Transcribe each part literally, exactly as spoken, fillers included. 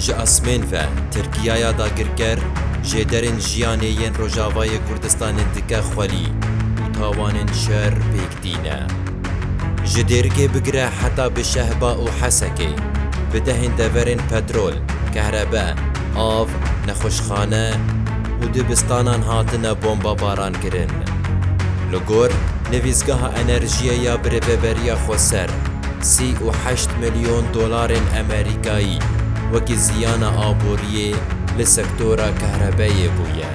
Ji asmên ve Tirkiyaya dagirker jêderên jiyanê yên Rojavayê Kurdistanê dike xwelî û tawanên şer pêk tîne. Ji Dêrikê bigire heta bi Şehba û Hesekê, bi dehên deverên petrol, kehrebe, av, nexweşxane û dibistanan hatine bombebaran kirin. Li gor Nivîsgeha Enerjiyê ya Birêveberiya Xweser, sî û heşt milyon dolarên Amerîkayî wekî ziyana aboriyê li sektora kehrebeyê bûye.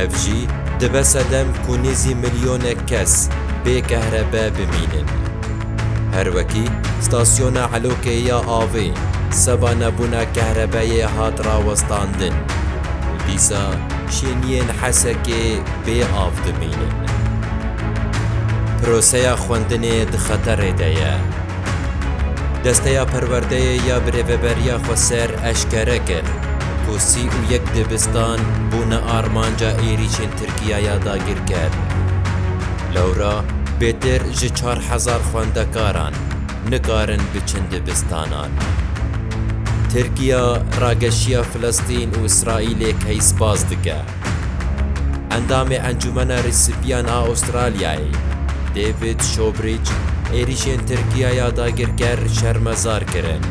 Ev jî dibe sedem ku nêzî milyonek kes bê kehrebe bimînin. Her wekî stasyona Elokê ya avê seba nebûna kehrebeyê hat rawestandin û dîsa şêniyên Hesekê bê av dimînin. Proseya xwendinê di xeterê de ye. Desteya Perwerdeyê ya Birêveberiya Xweser eşkere kir ku sî û yek dibistan bûne armanca êrîşên Tirkiyaya dagirker. Lewra bêtir ji çar hezar xwendekaran nikarin biçin dibistanan. Tirkiya rageşiya Filistîn û Îsraîlê keysbaz dike. Endamê Encûmena Rêsipiyan a Astralyayê, David Shortridge, êrîşên Tirkiyaya dagirker şermezar kirin.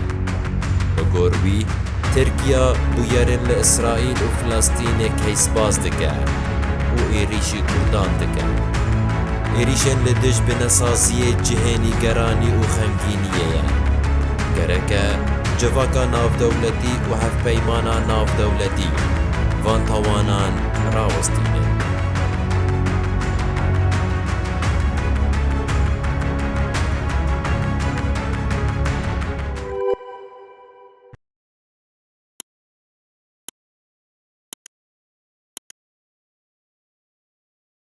Bi gor wî, Tirkiya bûyerên li Îsraîl û Filistînê keysbaz dike û êrîşî Kurdan dike. Êrîşên li dij binesaziyê cihê nîgeranî û xemgîniyê ye. Gerek e civaka navdewletî û hevpeymana navdewletî van tawanan rawestînin.